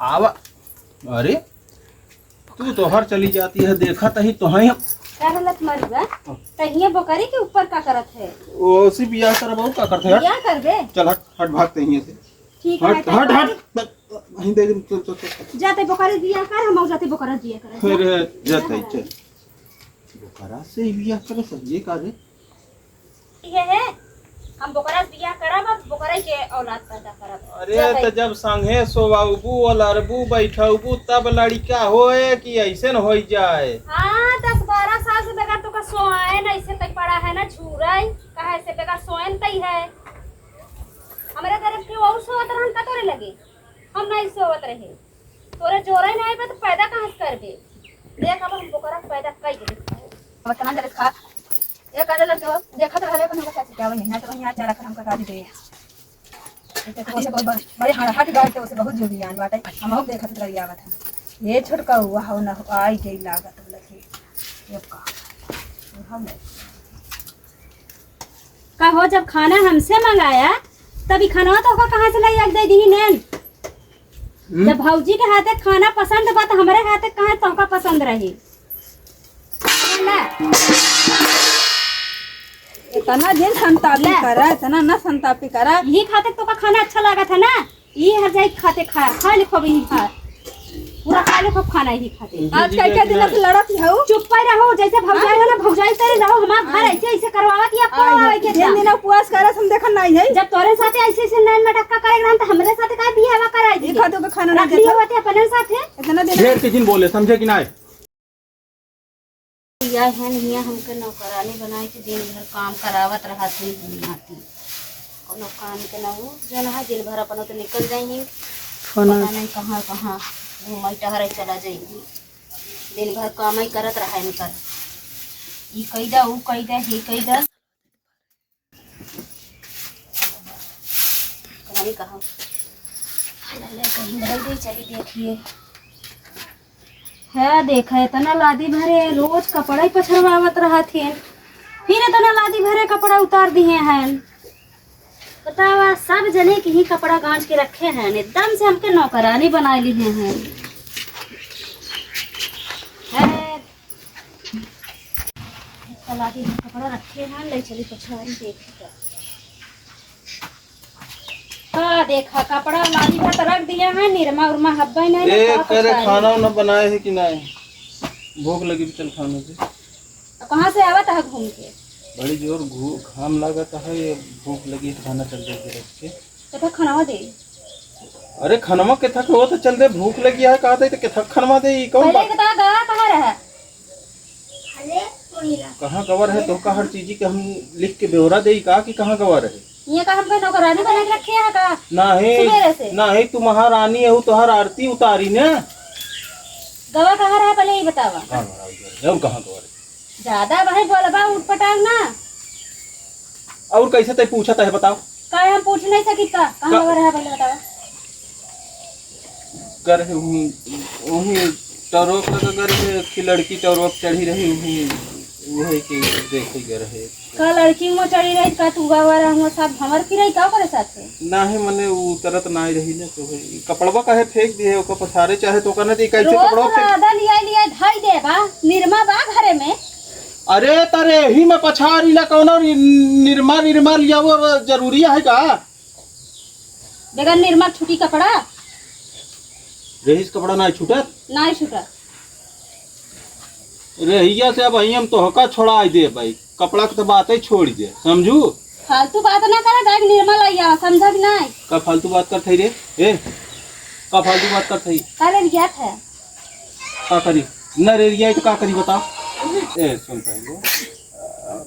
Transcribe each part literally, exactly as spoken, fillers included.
आवा। अरे, तू तो हर चली जाती है, देखा तही तो है हम। का हालत मारी बा? तहिए बोकरी के ऊपर का करत है? ओसी बियाह करबा, का करत है? बियाह करबे? चल हट, हट, भाग तहिए से। ठीक हट, है, हट, हट। वहीं दे दे, चल, चल, चल। जाते बोकरी बियाह कर, हम जाते बोकरा बियाह कर। अरे, जाते, चल। बोकरा से ही बियाह करे, समझे का रे? ये है, हम बोकरा से बियाह करब, अब बोकरा के औलाद पैदा करब। अरे, जब त जब संगे सोवाउबू, ओलरबू, बैठउबू, तब लड़िका होए कि ऐसे न होई जाए? हाँ, दस बारह साल से बगैर तोका सोआए न, ऐसे तक पड़ा है ना छुरई, कहे से बगैर सोए न तई है। हमरे तरफ के और सोवत रहन का तोरे लगे? हम नहीं सोवत रहे। तोरे जोरे नहीं बा, तो पैदा कहाँ से करबे? देख, अब हम बोकरा पैदा कई देबे। अब तना जरे खा। ए, काले लड़के हो, देखत रहबे, अपन हमका चाची क्या बनी, ना तो यहाँ चारा खा हमका काट दे। इसे तो उसे बहुत बड़-, बड़े हड़हट गाय तो उसे बहुत जुबियान बाटे। हम अब देखत रही आवत है। ये छोटका हुआ हो ना हो, आई गई लागत लगे। ये का? हम नहीं। का हो, जब खाना हमसे मंगाया, तब ई खाना तोहका कहाँ से लाई दे दी नैन? हम्म? जब भौजी के हाथे खाना पसंद बा, तो हमरे हाथे कहाँ तोहका पसंद रही? ना। इतना दिन संतापी ले। करा, इतना ना संतापी करा। यही खातिर तोहका खाना अच्छा लागत है ना? ई हर जाई खाते खा, खा ले खूब यही खा। पूरा खा ले खूब खाना यही खाते। आज कई के दिन से लड़त ही हऊ? चुप पे रहो, जैसे भौजाई हो ना, भौजाई तेरे रहो, हमार घर ऐसे, ऐसे करवावत या करवावे के दिन दिन उपवास करत हम देखन नहीं है। जब तोरे साथे ऐसे, ऐसे नैन मटक्का करे रहन, तो हमरे साथे काहे बियाहवा कराई ई दिए? खाते पे खाना ना रख लियो देता। होते अपने साथे। इतना दिन ढेर के जिन बोले, समझे कि नहीं? या है हियाँ हमके नौकरानी बनाए के दिन भर काम करावत रहत ही नाती। कोनो काम के ना हो, जौन है दिन भर अपन तो निकल जाई ही। फोन पता नहीं कहाँ कहाँ घूमे टहरे चला जाई ही। दिन भर काम ही करत रहा इनकर। ई कई दा, ऊ कई दा, हे कई दा। कहीं कहाँ? हाय, हाय, कहीं भाई दे, चली देखिए। है, देखा, इतना लादी भरे, रोज कपड़ा ही पछरवावत रहत हैं, फिर इतना लादी भरे कपड़ा उतार दिए हैं। बतावा, सब जने के ही कपड़ा गांज के रखे हैं, एकदम से हमके नौकरानी बना लिए हैं। है, इतना लादी भरे कपड़ा रखे हैं, ले चली पछाड़ी देखी का। का देखा, कपड़ा लादी भर तो रख दिया है, निरमा उरमा हब्बे नहीं, ए, का करे पछाड़ी? खाना उना बनाए है कि नहीं? भूख लगी तो चल खाने से। अब कहाँ से आवत है घूम के? बड़ी जोर घू-, घाम लागत है, ये भूख लगी तो खाना चल दे के रख के। तो फिर खाना दे। अरे खानवा के थक हो तो चल दे, भूख लगी है, कहा था तो के थक खानवा दे, ई कौन पहले बात? बता, गवा कहाँ रहा? कहाँ गवा रहे, तोहका हर चीज के हम लिख के ब्यौरा देई का कि कहाँ गवा रहे? ये का हमको नौकरानी बना के रखे हैं का? नहीं, सुबेरे से? नहीं, तू महारानी है, तोहर आरती उतारी ने। गवा कहाँ रहा, पहले ये बतावा। कहाँ गवा रहे? और कहाँ गवा रहे? ज्यादा भाई बोलबा, उठपटांग ना। और कैसे तय पूछत है, बताओ? काहे हम पूछ नहीं सकी का? कहाँ का? गवा रहा, पहले बतावा। कर है वही, वही टरोक लगा कर है कि लड़की टरोक चढ़ी रही, वही, वही के देखे कर है। का लड़की हुआ चढ़ी रही, का तू गवा रहा हुआ, सब हमर की रही, का करे साथे? नाही, मने उ उतरत नाही रही ना, तो वही कपड़वा काहे फेंक दिए, ओकर पसारे चाहे तो ओकर ना दी, कैसे रोज कपड़वा फेंक? आधा लिया, लिया धाई दे बा, निरमा बा घरे में। अरे, तरे ही में पछारी ला, कौनो नि-, निरमा, निरमा लिया, वो जरूरी है का? बगैर निरमा छुटी कपड़ा? रहीस कपड़ा नाई छूटत? नाई छूटत। रहिया से अब हम तोहका छोड़ाई दे भाई, कपड़ा के तो बात ही छोड़ दे, समझू? फालतू बात ना करा, जाके निरमा लाई आवा, समझा कि नाई? का फालतू बात करत है रे? ए, का फालतू बात करत है? का रे रियात है? का करी? न रे रिया तो का करी बताओ? ए, सुन पहले, अ,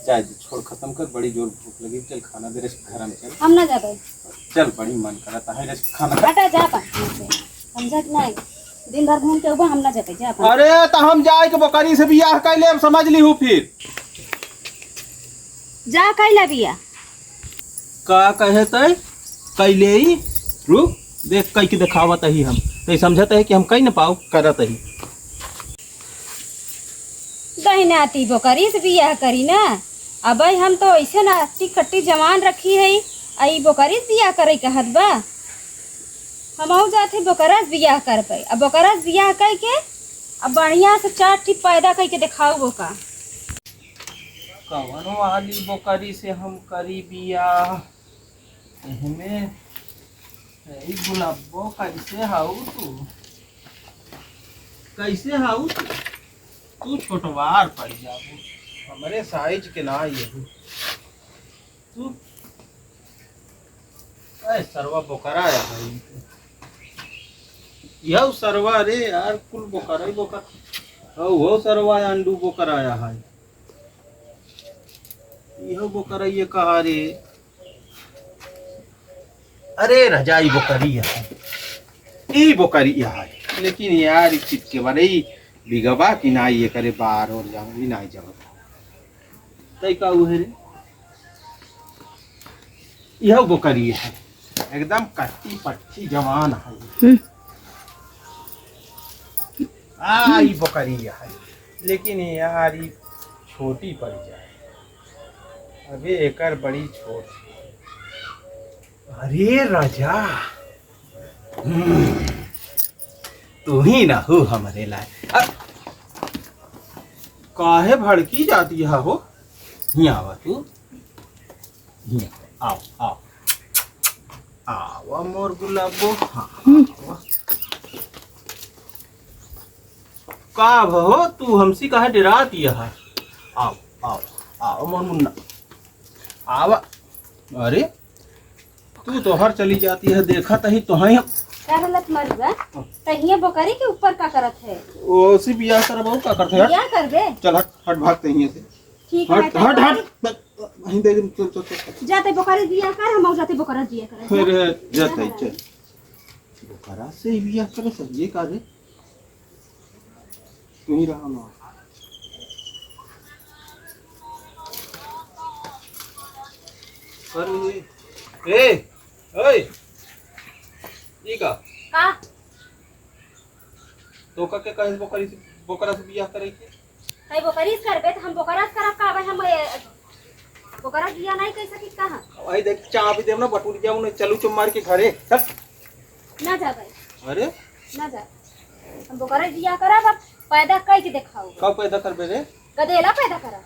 जाए दे, छोड़, खत्म कर, बड़ी जोर भूख लगी, चल खाना दे रे, घर में चल। हम ना जाबे। चल, बड़ी मन करत है रे खाना। हटा, जा अपन यहाँ से। समझा कि नाई? दिन भर घूम के उबा, हम ना जाबे, जा अपन। अरे, तो हम जाए के बोकरी से बियाह कर ले, अब समझ ली हूँ फिर। जा कर ले बियाह। का कहे तय? कई ले ही? रुक, देख कई के देखावत ही हम। तय समझत है कि हम कई न पाओ, करत ही। दहिनाती बोकरी से बियाह करी ना। अबे हम तो ऐसे ना अट्टी कट्टी जवान रखी है, आ ई बोकरी से बियाह करे कहत बा। हमहू जात ही बोकरा से बियाह करबे। अब बोकरा से बियाह कइके अब बढ़िया से चार ठी पैदा कइके देखाऊ बोका। कवन वाली बोकरी से हम करी बियाह? एहमे, ए गुलाबो, कैसे हाउ तू? कैसे हाउ तू? तू छोटवार पड़ जाबू, हमरे साइज के ना ये। तू, ए सरवा बोकरा आया है। यह सरवा रे यार, कुल बोकरा ही बोकरा। हो, हो सरवा, अंडू बोकरा आया है। इहो बोकरइये कहा रे। अरे राजा, ई बोकरी है, ई बोकरी है। लेकिन यार, ई चित के बारे, ई बिगबा कि ना, ये करे बार और जाओ, ई ना जाओ। तई का उहे रे? इहो बोकरी है, एकदम कट्टी पट्टी जवान है। हम्म। आ, ई बोकरी है, लेकिन यार, ई छोटी पड़ जाए। अबे एकर बड़ी छोट। अरे राजा, हम्म, तू ही ना हो हमरे लायक। अ, काहे भड़की जाती है हो? हियाँ आवा तू, हियाँ, आओ, आओ, आओ मोर गुलाबो, हाँ, हम्म। आओ। का भहो, तू हमसे काहे डेरात यह? आओ, आओ, आओ, मोर मुन्ना। आवा। अरे, तू तो हर चली जाती है, देखा तही तो है हम। का हालत मारी बा? तहिया बोकरी के ऊपर का करत है? ओ, उसी बियाह कर बहू, का करते है? बियाह करबे? चल हट, हट, भागते ही से। ठीक है, हट, तो हट, हट। वहीं दे दे, चल, चल, चल। जाते बोकरी बियाह कर, हम जाते बोकरा बियाह कर। अरे, जाते ही, चल। बोकरा से ही बियाह करे, सही है का रे? तू ही रहा ना। अरे, ए, ए, ई का? का? तो का के कहे बोकरी से, बोकरा से बियाह करे के? तई बोकरी से करबे, तो हम बोकरा से करब का? भाई, हम, ए, बोकरा से बियाह नहीं कर सकित का हम? भाई देख, चाबी देब ना, बटुर जाऊ ना, चलू चुप मार के घरे, चल। ना जा भाई। अरे? ना जा। हम बोकरा से बियाह करब, अब पैदा कई के देखाऊ। कब पैदा करबे रे? गदेला पैदा करब।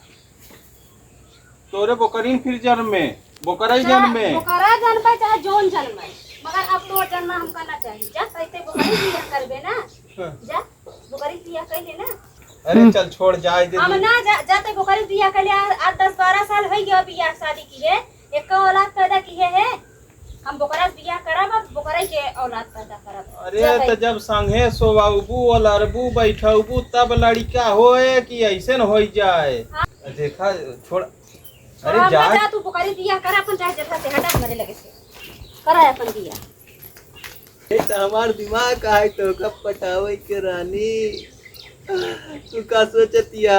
तोरे बोकरीन फिर जन्मे, बोकरा ही चाहे जन्मे। बोकरा जन्मे, चाहे जौन जन्मे, मगर अब तोर जन्मा हमका ना चाहिए। जा, तैते बोकरी बियाह करबे ना। हाँ। जा, बोकरी बियाह कर ले ना। अरे हम्म। चल छोड़, जाए दे हम दे। ना जा, जा, तै बोकरी बियाह कर ले। आज, आज दस बारह साल हो गया बियाह शादी किहे, एक औलाद पैदा किहे है। हम बोकरा से बियाह करब, अब बोकरा के औलाद पैदा करब। अरे जा तो भाई। जब संगे सोवाबू, ओलरबू, बैठबू, तब लड़का होए कि ऐसे न होई जाए। हाँ। देखा, छोड़। अरे हाँ, जा। जा, तू बोकरी बियाह कर अपन, चाहे जगह से हटा हमारे लगे से। करा अपन बियाह। ये तो हमार दिमाग का है, तो कब पटावे के रानी। तू का सोचतिया?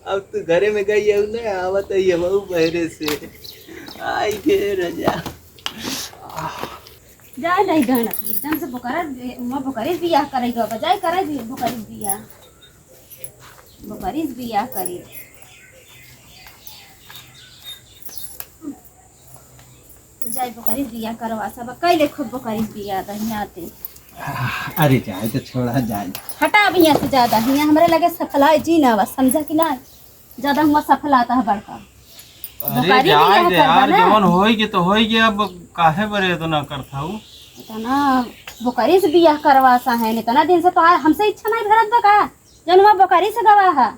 अब तू घरे में गई है ना, आवत है ये बहू बहरे से। आई गे राजा। जा नहीं गहना, एकदम से बोकरा, वहाँ बोकरी बियाह करे गो, बजाय करे भी बोकरी बियाह। बोकरी से बियाह करी। जाई बोकरी से बियाह करवा, सब कैले खूब बोकरी से बियाह दहिया ते। अरे जाए तो छोड़ा जाए। हटा अब हियाँ से ज्यादा, हियाँ हमरे लगे सफला जी ना बा, समझा कि ना? ज्यादा हुआ सफलाता है बड़का। अरे बोकरी जाए बियाह दे करबा यार, ना। जवन होई के तो होई के, अब काहे बरे इतना करता हूँ? इतना बोकरी से बियाह करवा सा है, इतना दिन से तो हमसे इच्छा नहीं भरत बा का? जौन हुआ बोकरी से गवा है।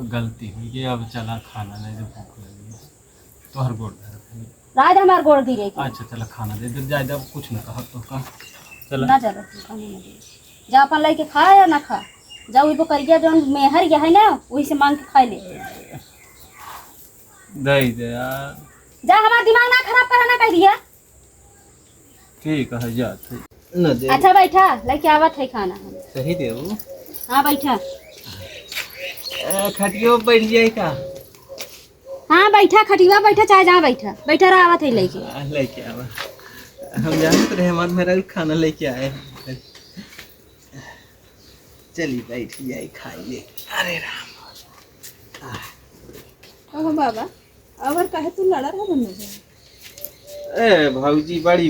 गलती हुई गई, अब चला खाना ले, जब भूख लगी है। तोहर गोड़ धरत है। राज हमार गोड़ गिरे के। अच्छा, चला खाना दे दे, जाए दे, अब कुछ न कहब तो का। चला। ना ज्यादा तू खाना ना दे। जा अपन लइके खा या ना खा। जा वही बोकरिया जौन मेहर या है ना, वही से मांग के खा ले। दे दे यार। जा हमार दिमाग ना खराब करा ना कह दिया। ठीक है, जात है। न दे। अच्छा बैठा, लेके आवत है खाना। सही देबू। हाँ बैठा। ए, खटियो बैठ जाए का? हाँ बैठा, खटिया बैठा, चाहे जहाँ बैठा, बैठा रहा, आवत है लेके। हाँ, लेके आवा। हम जानत रहे हमार मेहरारू खाना लेके आए हैं। चली बैठ जाए, खाई ले। अरे राम। आह। ओहो बाबा, अवर काहे तू लड़ा रहा दोनों जन? ए भौजी, बड़ी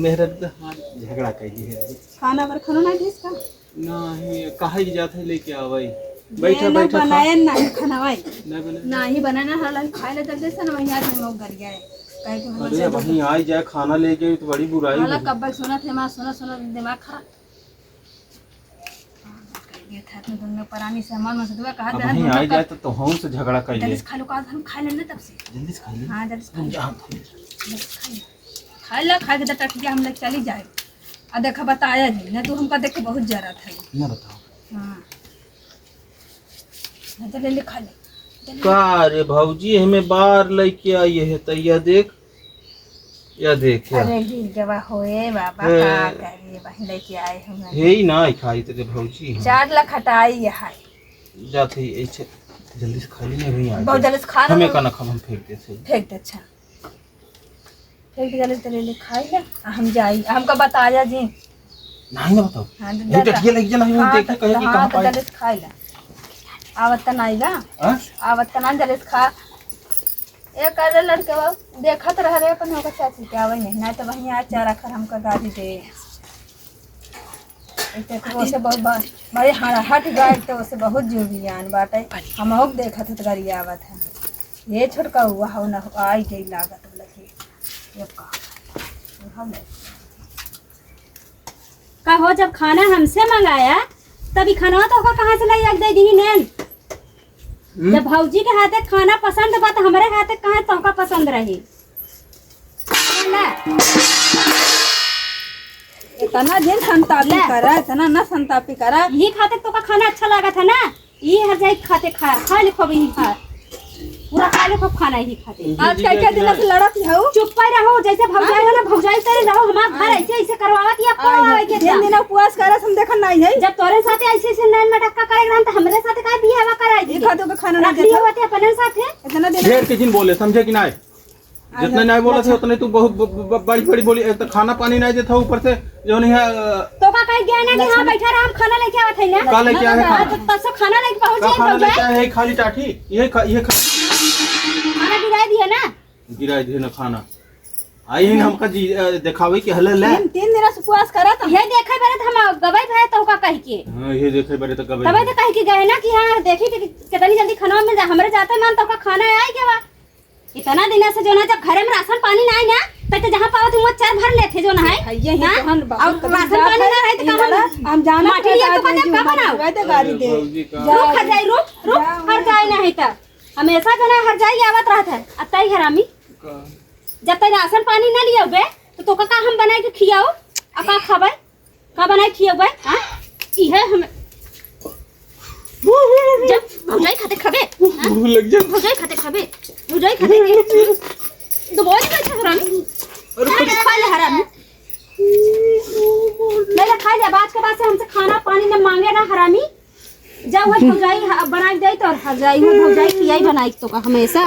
मेहरत, हाँ, झगड़ा कैली है। खाना पर खाना ना दिस का? नहीं, कहा ही जात है लेके आवई। ये बैठा, ना बैठा, खा। बनाए ना खाना भाई। नहीं बनाए। ना ही बनाए ना, हालांकि खाए ले जल्दी से ना, वहीं आज हम लोग घर गए। काहे कि हम अरे, जल्दी वहीं आई जाए, खाना ले गई तो बड़ी बुराई हाला होई। कब्बल सुनत है, माँ सुनत सुनत दिमाग खराब। ये था तो दोनों परानी से हमार मन से दुआ कहा अब दे, वहीं दोनों आई का जाए तो, तो हम से झगड़ा कर ले। जल्दी से खा लो, का हम खा लेना तब से। जल्दी से खा ले। हाँ, जल्दी से खा हम ले। जा, हम खा ले। जल्दी से खा ले। खा ला, खा के तो टटिया हम लोग चली जाए। आ देखा, बताया जी, ना तू हमका देख के बहुत जरा था। ना बताओ। हाँ। ना तो ले ले, खा ले। जल्दी। का रे भौजी, हमें बार लेके आई है, तो यह देख, या देख, या। अरे गिर गवा होए बाबा, ए। का करे, वहीं लेके आए हम। हे ही ना खाई तेरे भौजी। चार लाख हटाई है। जात ही ऐसे जल्दी से खा लेने, वहीं आ बहुत जाए। जल्दी से खा लो। हमें का ना खा, हम फेंक देते हैं। फेंक दे, अच्छा। फेंक दे, जल्दी से ले ले, खाई ले। आ, हम जाई, हमका बताया जी। नहीं ना बताओ। हाँ, तो ये जल्दी। टटिया लग जाना, हम हाँ, देखे तो, कहे कि हाँ, कहाँ तो पाए। जल्दी से खाई ले। आवत त नहीं बा। हाँ? आवत त ना, जल्दी से खा। ए, करे लड़के बा, देखत रह रे अपन ओकर चाची के आवे नहीं, नहीं तो वहीं आ चारा खर हमका गाड़ी दे। एक तो ओसे बहुत बा-, बड़े हड़-, हट गए तो ओसे बहुत जुबियान बाटे। हम हो देखत हत गाड़ी आवत है। ये छोटका हुआ हो ना हो, आई गई लागत लगे। ये का? हम का हो, जब खाना हमसे मंगाया, तब ई खानवा तो ओका कहाँ से लाई, दे दी नैन? हम्म? जब भौजी के हाथे खाना पसंद बा, तो हमरे हाथे कहाँ तोहका पसंद रही? ले। इतना दिन संतापी ले। करा, इतना ना संतापी करा। यही खातिर तोहका खाना अच्छा लागत है ना? ई हर जाई खाते खा, खा ले खूब, ई खा। पूरा खा ले खूब खाना, ई खाते। आज कई कई दिन से लड़त हऊ। चुप पे रहो, जैसे भौजाई हो ना, भौजाई तेरे रहो, हमार घर ऐसे, ऐसे करवावत या करवावे के दिन था। दिन उपवास करे, हम देखन नहीं है। जब तोरे साथे ऐसे, ऐसे नैन मटक्का करे रहन, तो हमरे साथे काहे बियाहवा कराई ये दिए? खातो के खाना ना रख लियो देता। होते अपने साथे। इतना दिन ढेर के जिन बोले, समझे कि नहीं? जितने नहीं बोला था, उतने तू बहुत ब-, ब-, ब-, बड़ी, बड़ी बोली। एक तो खाना पानी नहीं देता, ऊपर से जो नहीं है, अ, तो का कह गया ना कि लक्ष्मण हाँ, बैठा रहा, हम खाना लेके आवत है ना। का लेके आए हाँ, खाना? तो तब से खाना लेके पहुंच का गए, खाना पहुंच लेके गए। आए है? खाली टाठी? ये खा, ये खा। खाना गिराई दिए ना। गिराई दिए ना खाना। आई ही ना हमका जी, अ, दिखावे कि हले ले। तीन, तीन दिन से उपवास करत हम। ये देखे बरे तो हम गवाई भय तो का कह के। हाँ, ये देखे बरे तो गवाई तबे भय। तो कह के गए ना कि हाँ, देखी कि कितनी जल्दी खाना मिल जाए। हमरे जाते मन तो का खाना आए के बा। इतना दिन से जो ना, जब घरे में राशन पानी ना आए ना, तब तो जहाँ पावत हुआ चर भर लेते जो ना है। भैया, ये हाँ? तो हम बहुत और तकलीफ राशन पानी ना रहे तो ये कहाँ लड़ा, हम जानत माटी रहे लिया तो आज बने, नहीं का बनाओ? वैसे गाड़ी दे। भौजी का। जा रुक, हर जाई, रुक, रुक, जा, हर जाई नहीं तो। हमेशा जो ना हर जाई आवत रहत है। अब तई हरामी। का? जब तई राशन पानी ना लियाबे, तो तोका का हम बनाए के खियाओ? आ का खाबे? का बनाए खियाबे? हाँ? इहे हम जब भौजाई खाते खाबे, हाँ? भूख लग जा। भौजाई खाते खाबे, भौजाई खाते खाबे। तो बोल बैठा हरामी। अरे खा ले, खा ले हरामी। ले ले, खा ले, आज के बाद से हमसे खाना पानी न मांगे ना हरामी। जा वही भौजाई ह-, बनाई दे तो हर जाई, वो भौजाई खियाई बनाई तो का हमेशा।